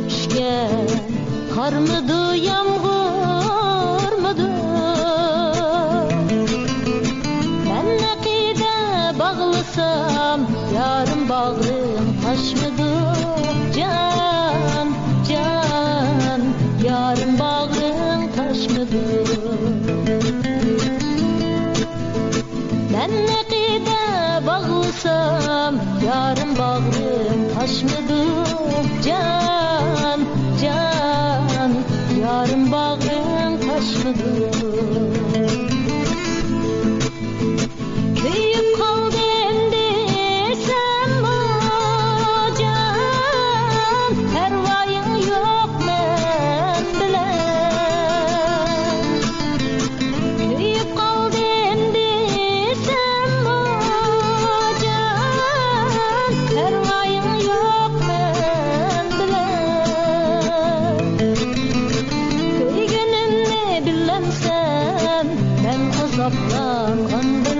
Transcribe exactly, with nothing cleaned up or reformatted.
چۈشكەن قارمىدۇ، يامغۇرمىدۇ؟ مەن ئەقىدە باغلىسام، يارىم باغرىڭ تاشمىدۇ؟ جان، جان، يارىم باغرىڭ تاشمىدۇ؟ مەن ئەقىدە باغلىسام، يارىم باغرىڭ تاشمىدۇ؟ جان، جان، يارىم باغرىڭ تاشمىدۇ؟ كۆيۈپ قالدىم دېسەممۇ، جان، پەرۋايىڭ يوق مەن بىلەن. كۆيۈپ قالدىم دېسەممۇ، جان، پەرۋايىڭ يوق مەن بىلەن. كۆيگىنىمنى بىلەمسەن، مەن ئازابلانغان بىر